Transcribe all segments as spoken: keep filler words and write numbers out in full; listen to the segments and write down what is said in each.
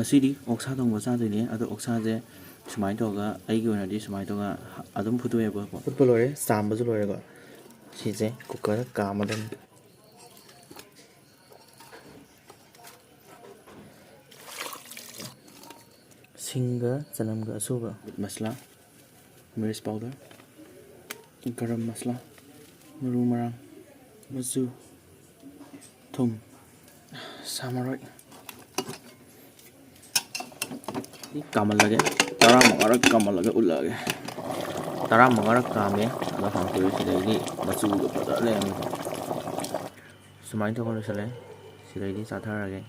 ꯁꯤꯗꯤ ꯑꯣꯛꯁꯥ ꯊꯣꯡꯕ ꯆꯥꯗꯣꯏꯅꯦ꯫ ꯑꯗꯣ ꯑꯣꯛꯁꯥꯁꯦ ꯁꯨꯃꯥꯏꯅ ꯇꯧꯔꯒ, ꯑꯩꯒꯤ ꯑꯣꯏꯅꯗꯤ ꯁꯨꯃꯥꯏꯅ ꯇꯧꯔꯒ ꯑꯗꯨꯝ ꯐꯨꯠꯇꯣꯛꯑꯦꯕꯀꯣ꯫ ꯐꯨꯠꯄ ꯂꯣꯏꯔꯦ, ꯆꯥꯝꯕꯁꯨ ꯂꯣꯏꯔꯦꯀꯣ꯫ ꯁꯤꯁꯦ ꯀꯨꯀꯔꯗ ꯀꯥꯝꯃꯗꯕꯅꯤ꯫ ꯁꯤꯡꯒ ꯆꯅꯝꯒ ꯑꯁꯨꯕ꯫ ꯃꯁꯂꯥ, ꯃꯤꯔꯆ ꯄꯥꯎꯗꯔ, ꯒꯔꯝ ꯃꯁꯂꯥ, ꯃꯔꯨ ꯃꯔꯥꯡ, ꯃꯆꯨ, ꯊꯨꯝ, ꯁꯥ ꯃꯔꯣꯏ꯫ ꯀꯥꯝꯍꯜꯂꯒꯦ꯫ ꯇꯔꯥꯃꯉꯥꯔꯛ ꯀꯥꯝꯍꯜꯂꯒ ꯎꯠꯂꯛꯑꯒꯦ꯫ ꯇꯔꯥꯃꯉꯥꯔꯛ ꯀꯥꯝꯃꯦ꯫ ꯑꯗꯣ ꯍꯥꯎꯇꯣꯏꯔꯦ꯫ ꯁꯤꯗꯩꯗꯤ ꯃꯆꯨꯒ ꯐꯖ ꯂꯩꯔꯝꯃꯦ꯫ ꯁꯨꯃꯥꯏꯅ ꯇꯧꯔꯒ ꯂꯣꯏꯁꯤꯜꯂꯦ꯫ ꯁꯤꯗꯩꯗꯤ ꯆꯥꯊꯔꯒꯦ꯫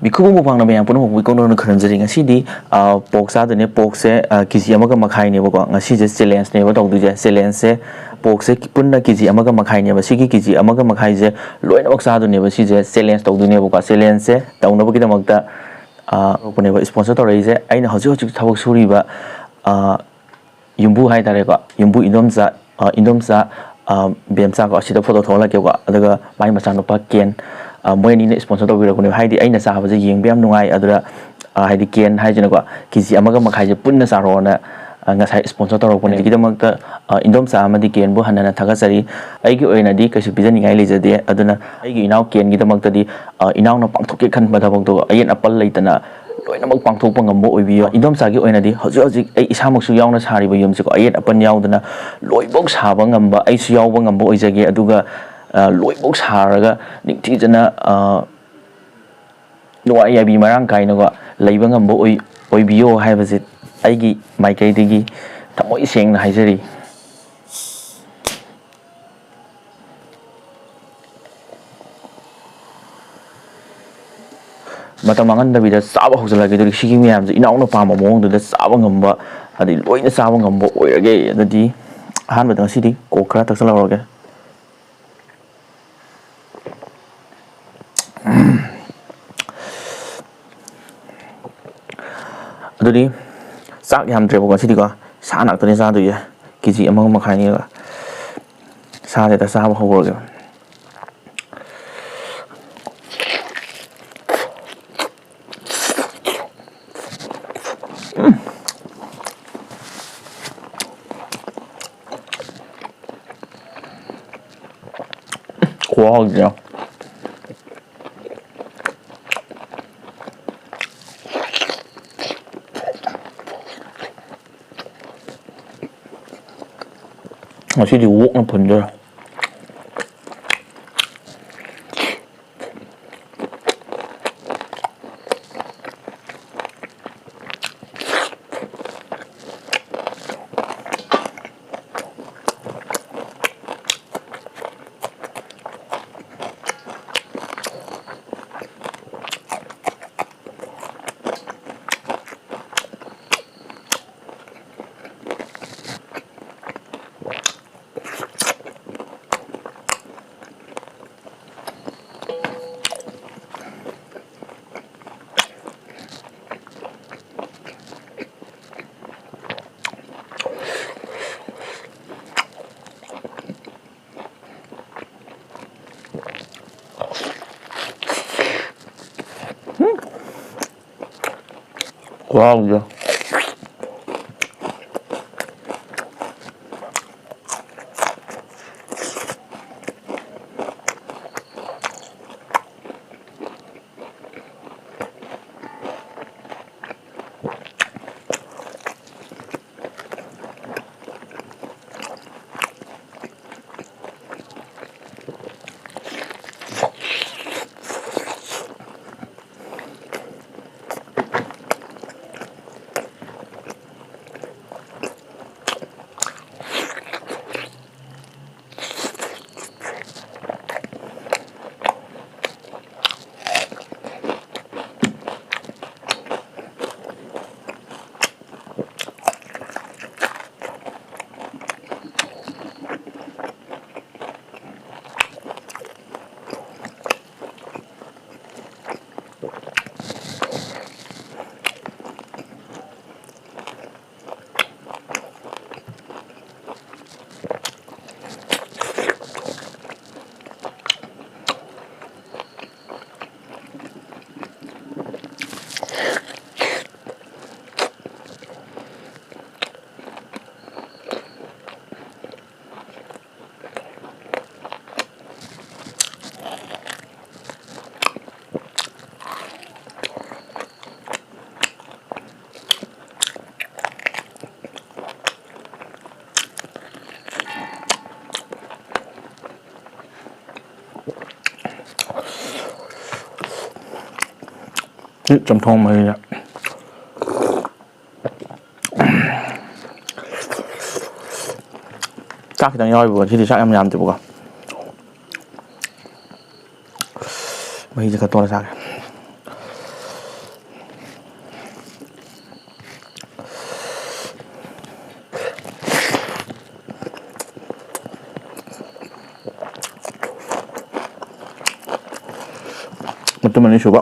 ꯃꯤꯈꯨꯕꯝ ꯃꯨꯛꯕꯥꯡꯅ ꯃꯌꯥꯝ ꯄꯨꯝꯅꯃꯛꯄꯨ ꯏꯀꯣꯟ ꯀꯣꯟꯅ ꯈꯨꯔꯨꯝꯖꯔꯤ꯫ ꯉꯁꯤꯗꯤ, ꯑ, ꯄꯣꯛ ꯆꯥꯗꯣꯏꯅꯦ꯫ ꯄꯣꯛꯁꯦ, ꯑ, ꯀꯦ ꯖꯤ ꯑꯃꯒ ꯃꯈꯥꯏꯅꯦꯕꯀꯣ꯫ ꯉꯁꯤꯁꯦ ꯆꯦꯂꯦꯟꯖꯅꯦꯕ ꯇꯧꯗꯣꯏꯁꯦ꯫ ꯆꯦꯂꯦꯟꯖꯁꯦ, ꯄꯣꯛꯁꯦ ꯄꯨꯟꯅ ꯀꯦ ꯖꯤ ꯑꯃꯒ ꯃꯈꯥꯏꯅꯦꯕ꯫ ꯁꯤꯒꯤ ꯀꯦ ꯖꯤ ꯑꯃꯒ ꯃꯈꯥꯏꯁꯦ ꯂꯣꯏꯅꯃꯛ ꯆꯥꯗꯣꯏꯅꯦꯕ꯫ ꯁꯤꯁꯦ ꯆꯦꯂꯦꯟꯖ ꯇꯧꯗꯣꯏꯅꯦꯕꯀꯣ꯫ ꯆꯦꯂꯦꯟꯖꯁꯦ ꯇꯧꯅꯕꯒꯤꯗꯃꯛꯇ, ꯑ, ꯇꯧꯔꯛꯄꯅꯦꯕ, ꯏꯁꯄꯣꯟꯁꯔ ꯇꯧꯔꯛꯏꯁꯦ꯫ ꯑꯩꯅ ꯍꯧꯖꯤꯛ ꯍꯧꯖꯤꯛ ꯊꯕꯛ ꯁꯨꯔꯤꯕ, ꯑ, ꯌꯨꯝꯕꯨ ꯍꯥꯏꯇꯥꯔꯦꯀꯣ, ꯌꯨꯝꯕꯨ ꯏꯟꯗꯣꯝꯆꯥ, ꯑ, ꯏꯟꯗꯣꯝꯆꯥ, ꯑ, ꯕꯦꯝꯆꯥ ꯀꯣ, ꯑꯁꯤꯗ ꯐꯣꯇꯣ ꯊꯣꯛꯍꯜꯂꯛꯀꯦꯀꯣ꯫ ꯑꯗꯨꯒ ꯃꯥꯏ ꯃꯆꯥꯅꯨꯄꯥ ꯀꯦꯟ, ꯑ, ꯃꯣꯏ ꯑꯅꯤꯅ ꯏꯁꯄꯣꯟꯁꯔ ꯇꯧꯕꯤꯔꯛꯄꯅꯦꯕ꯫ ꯍꯥꯏꯗꯤ ꯑꯩꯅ ꯆꯥꯕꯁꯦ ꯌꯦꯡꯕ ꯌꯥꯝ ꯅꯨꯡꯉꯥꯏ꯫ ꯑꯗꯨꯗ, ꯑ, ꯍꯥꯏꯗꯤ ꯀꯦꯟ ꯍꯥꯏꯁꯤꯅꯀꯣ, ꯀꯦ ꯖꯤ ꯑꯃꯒ ꯃꯈꯥꯏꯁꯦ ꯄꯨꯟꯅ ꯆꯥꯔꯣꯅ, ꯑ, ꯉꯁꯥꯏ ꯏꯁꯄꯣꯟꯁꯔ ꯇꯧꯔꯛꯄꯅꯦ꯫ ꯑꯗꯨꯒꯤꯗꯃꯛꯇ, ꯑ, ꯏꯟꯗꯣꯝꯆꯥ ꯑꯃꯗꯤ ꯀꯦꯟꯕꯨ ꯍꯟꯅ ꯍꯟꯅ ꯊꯥꯒꯠꯆꯔꯤ꯫ ꯑꯩꯒꯤ ꯑꯣꯏꯅꯗꯤ ꯀꯩꯁꯨ ꯄꯤꯖꯅꯤꯡꯉꯥꯏ ꯂꯩꯖꯗꯦ꯫ ꯑꯗꯨꯅ ꯑꯩꯒꯤ ꯏꯅꯥꯎ ꯀꯦꯟꯒꯤꯗꯃꯛꯇꯗꯤ, ꯑ, ꯏꯅꯥꯎꯅ ꯄꯥꯡꯊꯣꯛꯀꯦ ꯈꯟꯕ ꯊꯕꯛꯇꯣ ꯑꯌꯦꯠ ꯑꯄꯟ ꯂꯩꯇꯅ ꯂꯣꯏꯅꯃꯛ ꯄꯥꯡꯊꯣꯛꯄ ꯉꯝꯕ ꯑꯣꯏꯕꯤꯌꯨ꯫ ꯏꯟꯗꯣꯝꯆꯥꯒꯤ ꯑꯣꯏꯅꯗꯤ ꯍꯧꯖꯤꯛ ꯍꯧꯖꯤꯛ ꯑꯩ ꯏꯁꯥꯃꯛꯁꯨ ꯌꯥꯎꯅ ꯁꯥꯔꯤꯕ ꯌꯨꯝꯁꯤꯀꯣ, ꯑꯌꯦꯠ ꯑꯄꯟ ꯌꯥꯎꯗꯅ ꯂꯣꯏꯐꯧ ꯁꯥꯕ ꯉꯝꯕ, ꯑꯩꯁꯨ ꯌꯥꯎꯕ ꯉꯝꯕ ꯑꯣꯏꯖꯒꯦ꯫ ꯑꯗꯨꯒ, ꯑ, ꯂꯣꯏꯐꯧ ꯁꯥꯔꯒ ꯅꯤꯡꯊꯤꯖꯅ, ꯑ, ꯅꯨꯡꯉꯥꯏ ꯌꯥꯏꯕꯤ ꯃꯔꯥꯡ ꯀꯥꯏꯅꯀꯣ ꯂꯩꯕ ꯉꯝꯕ ꯑꯣꯏ-, ꯑꯣꯏꯕꯤꯌꯣ ꯍꯥꯏꯕꯁꯦ ꯑꯩꯒꯤ ꯃꯥꯏꯀꯩꯗꯒꯤ ꯊꯃꯣꯏ ꯁꯦꯡꯅ ꯍꯥꯏꯖꯔꯤ꯫ ꯃꯇꯝ ꯃꯥꯡꯍꯟꯗꯕꯤꯗ ꯆꯥꯕ ꯍꯧꯖꯤꯜꯂꯒꯦ꯫ ꯑꯗꯨꯗꯤ ꯁꯤꯒꯤ ꯃꯌꯥꯝꯁꯦ ꯏꯅꯥꯎꯅ ꯄꯥꯝꯕ ꯃꯑꯣꯡꯗꯨꯗ ꯆꯥꯕ ꯉꯝꯕ, ꯑꯗꯩ ꯂꯣꯏꯅ ꯆꯥꯕ ꯉꯝꯕ ꯑꯣꯏꯔꯒꯦ꯫ ꯑꯗꯨꯗꯤ ꯑꯍꯥꯟꯕꯗ ꯉꯁꯤꯗꯤ ꯀꯣꯛ ꯈꯔ ꯇꯛꯁꯜꯍꯧꯔꯒꯦ꯫ ꯑꯗꯨꯗꯤ ꯆꯥꯛ ꯌꯥꯝꯗ꯭ꯔꯦꯕꯀꯣ ꯉꯁꯤꯗꯤꯀꯣ, ꯁꯥ ꯉꯥꯛꯇꯅꯦ ꯆꯥꯗꯣꯏꯁꯦ꯫ ꯀꯦ ꯖꯤ ꯑꯃꯒ ꯃꯈꯥꯏꯅꯦꯕ꯫ ꯁꯥꯁꯦ ꯍꯦꯛꯇ ꯆꯥꯕ ꯍꯧꯔꯒꯦ꯫ ꯈꯨꯍꯥꯎꯁꯤꯗꯤ꯫ ꯉꯁꯤꯗꯤ ꯑꯣꯛꯅ ꯐꯨꯟꯗꯣꯏꯔꯥ? ꯈꯨꯍꯥꯎꯁꯦ꯫ ꯆꯝꯊꯣꯡ ꯃꯍꯤꯗ ꯆꯥꯛ ꯈꯤꯇꯪ ꯌꯥꯎꯔꯤꯕꯀꯣ, ꯁꯤꯗꯤ ꯆꯥꯛ ꯌꯥꯝ ꯌꯥꯝꯗꯦꯕꯀꯣ꯫ ꯃꯍꯤꯁꯦ ꯈꯔ ꯇꯣꯠꯂ ꯆꯥꯒꯦ꯫ ꯃꯇꯨꯝ ꯑꯅꯤ ꯁꯨꯕ꯫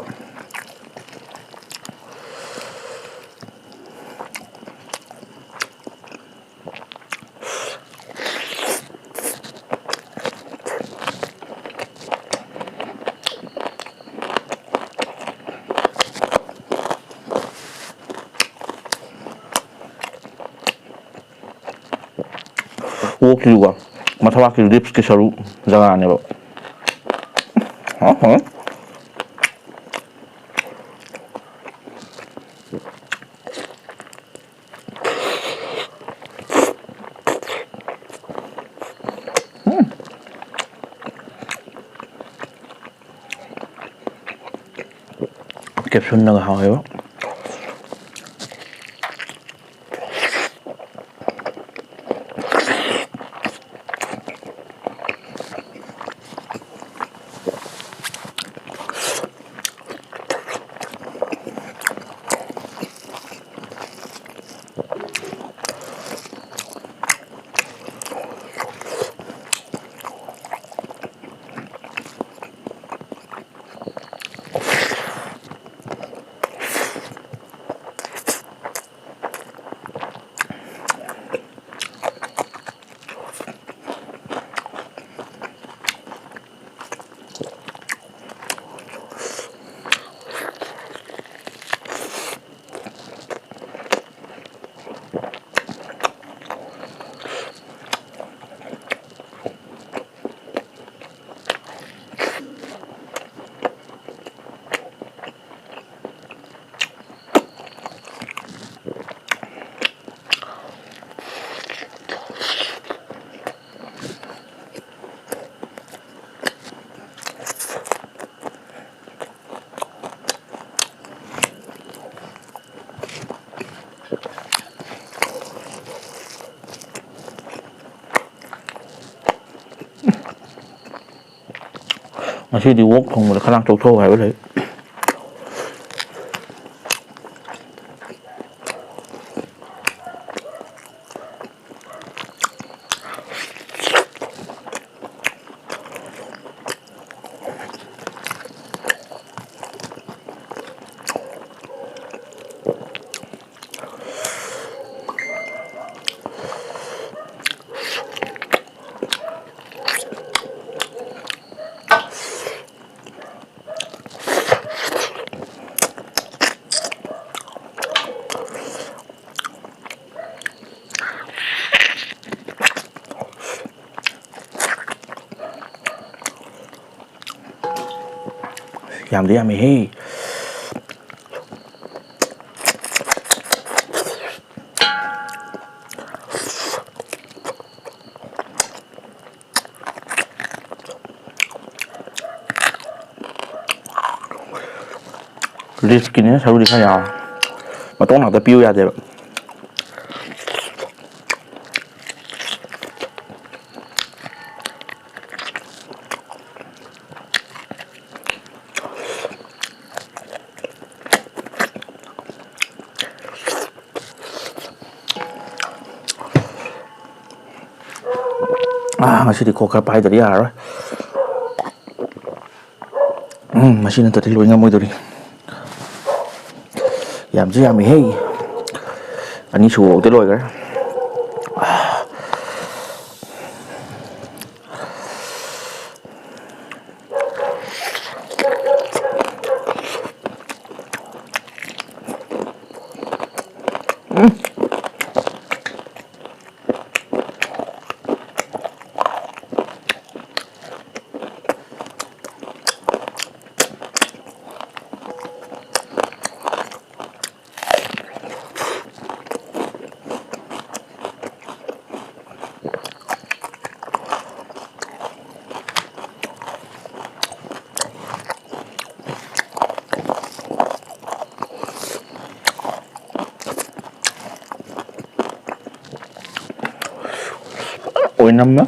ꯑꯣꯛꯁꯤꯁꯨꯀꯣ, ꯃꯊꯕꯥꯛꯀꯤ ribsꯀꯤ ꯁꯔꯨ ꯖꯒꯥꯅꯦꯕ꯫ ꯍꯥꯎ, ꯍꯥꯎ꯫ Captionꯅꯒ ꯍꯥꯎꯋꯦꯕ꯫ ꯉꯁꯤꯗꯤ ꯑꯣꯛ ꯊꯣꯡꯕꯗ ꯈꯗꯥꯡ ꯆꯣꯛꯊꯧ ꯍꯥꯏꯕ ꯂꯩ꯫ ꯌꯥꯝꯗꯤ ꯌꯥꯝꯃꯤꯍꯦ꯫ ꯔꯤꯁꯀꯤꯅꯤꯅ ꯁꯔꯨꯗꯤ ꯈꯔ ꯌꯥꯎꯔꯦ꯫ ꯃꯇꯣꯡ ꯉꯥꯛꯇ ꯄꯤꯌꯨ ꯌꯥꯗꯦꯕ꯫ ꯑꯥ, ꯉꯁꯤꯗꯤ ꯈꯣꯛ ꯈꯔ ꯄꯥꯏꯗ꯭ꯔꯗꯤ ꯌꯥꯔꯔꯣꯏ꯫ ꯎꯝ, ꯃꯁꯤ ꯅꯠꯇ꯭ꯔꯗꯤ ꯂꯣꯏ ꯉꯝꯃꯣꯏꯗꯧꯔꯤ꯫ ꯌꯥꯝꯁꯨ ꯌꯥꯝꯃꯤꯍꯦ꯫ ꯑꯅꯤꯁꯨꯕ ꯐꯥꯎꯗꯤ ꯂꯣꯏꯈ꯭ꯔꯦ꯫ ꯑꯣꯏꯅꯝꯃꯦ꯫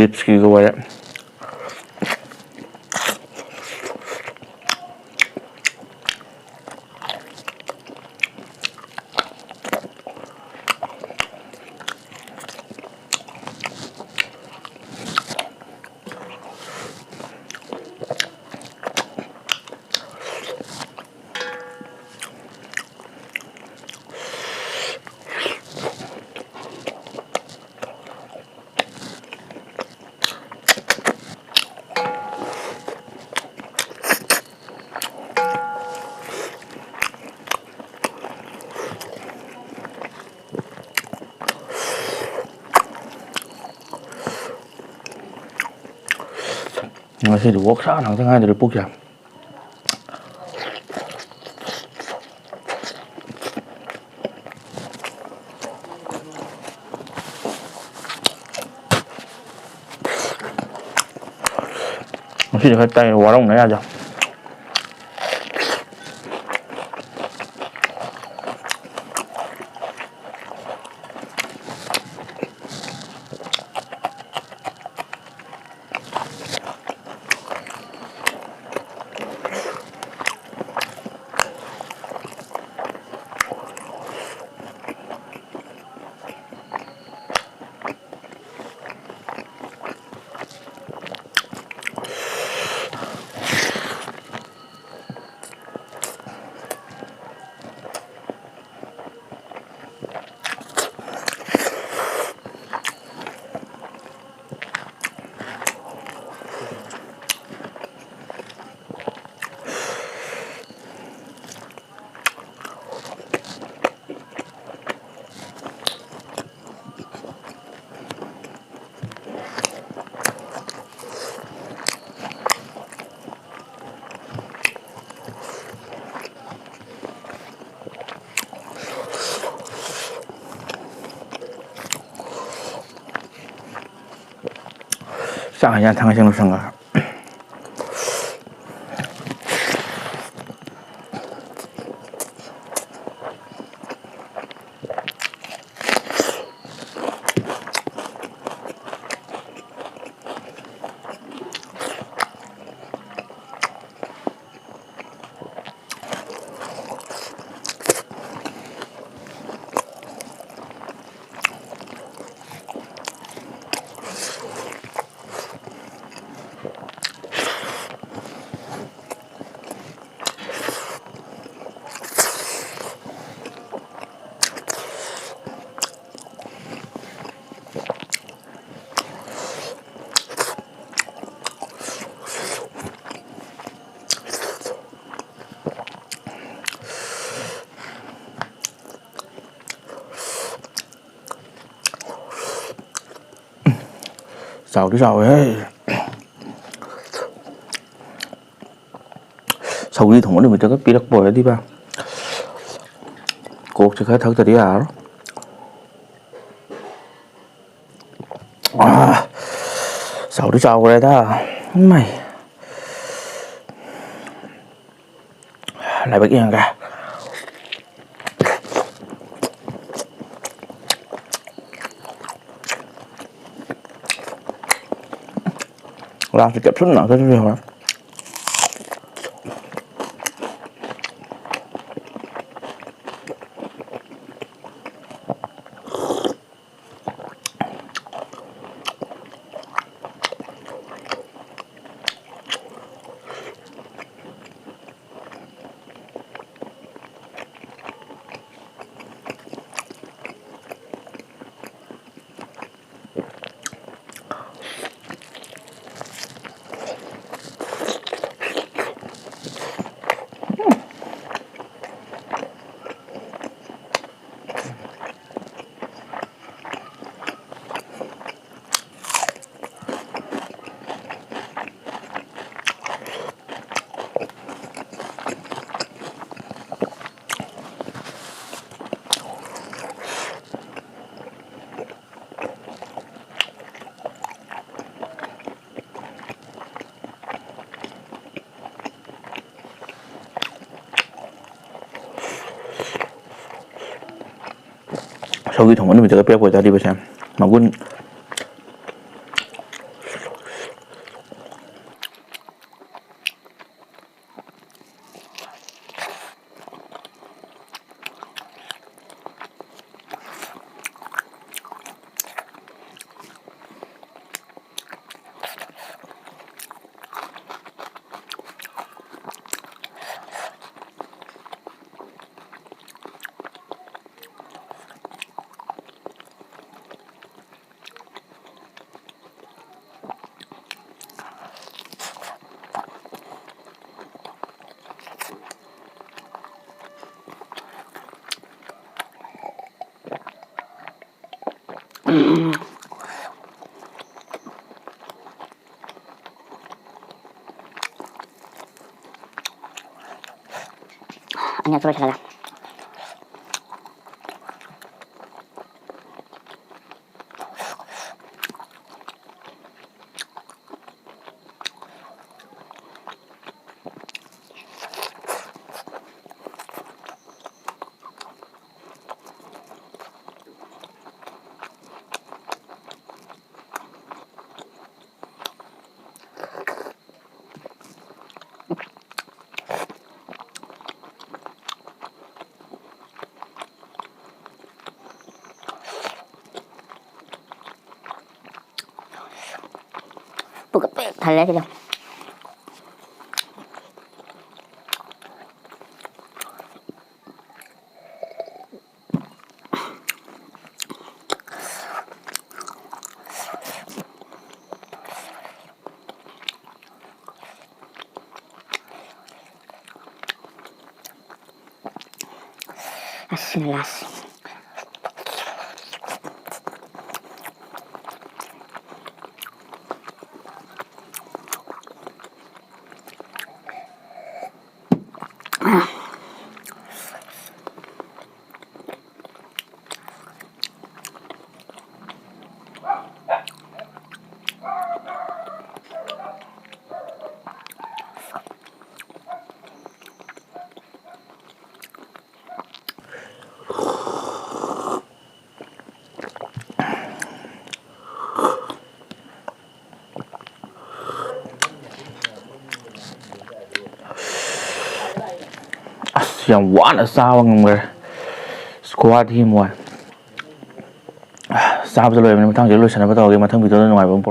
ꯆꯤꯞꯁꯀꯤꯒ ꯑꯣꯏꯔꯦ꯫ ꯉꯁꯤꯗꯤ ꯑꯣꯛꯁꯥ ꯉꯥꯛꯇ ꯉꯥꯏꯗꯧꯔꯦ ꯄꯨꯛꯁꯦ꯫ ꯉꯁꯤꯗꯤ ꯈꯔ ꯇꯥꯏ, ꯋꯥꯔꯧꯅ ꯌꯥꯗꯦ꯫ ꯆꯥꯛ ꯍꯦꯟꯖꯥꯡ ꯊꯥꯡꯒꯩ ꯁꯦꯡꯅ ꯂꯣꯏꯁꯟꯈ꯭ꯔꯦ꯫ ꯆꯥꯎꯗꯤ ꯆꯥꯎꯋꯦꯍꯦ꯫ ꯁꯧꯒ꯭ꯔꯤ ꯊꯣꯡꯕ ꯅꯨꯃꯤꯠꯇꯒ ꯄꯤꯔꯛꯄ ꯑꯣꯏꯔꯗꯤꯕ, ꯀꯣꯛꯁꯦ ꯈꯔ ꯊꯛꯇꯗꯤ ꯌꯥꯔꯔꯣꯏ꯫ ꯑꯥ, ꯆꯥꯎꯗꯤ ꯆꯥꯎꯈ꯭ꯔꯦꯗ꯫ ꯏꯃꯥꯏ꯫ ꯂꯥꯏꯕꯛ ꯌꯦꯡꯉꯒꯦ꯫ ꯂꯥꯁꯇ ꯀꯦꯞꯁꯨꯜ ꯉꯥꯛꯇꯁꯨ ꯂꯩꯍꯧꯔꯦ꯫ ꯁꯧꯒ꯭ꯔꯤ ꯊꯣꯡꯕ ꯅꯨꯃꯤꯠꯇꯒ ꯄꯤꯔꯛꯄ ꯑꯣꯏꯇꯥꯔꯗꯤ ꯄꯩꯁꯥ ꯃꯒꯨꯟ꯫ ꯑꯅꯤꯔꯛꯁꯨ ꯂꯣꯏꯁꯤꯜꯂꯒ꯫ ꯄꯨꯛꯀ ꯄꯤꯛ ꯊꯜꯂꯦ ꯁꯤꯗ꯫ ꯑꯁꯤꯅ last꯫ ꯑꯁ, ꯌꯥꯝ ꯋꯥꯅ ꯆꯥꯕ ꯉꯝꯈ꯭ꯔꯦ꯫ ꯈꯨꯋꯥ ꯊꯤ ꯑꯃ ꯋꯥꯏ꯫ ꯆꯥꯕꯗ ꯂꯣꯏꯔꯕꯅꯤ꯫ ꯃꯊꯪꯁꯤꯗ ꯂꯣꯏꯁꯤꯟꯅꯕ ꯇꯧꯔꯒꯦ꯫ ꯃꯊꯪ video ꯗ ꯅꯨꯡꯉꯥꯏꯕ ꯑꯃ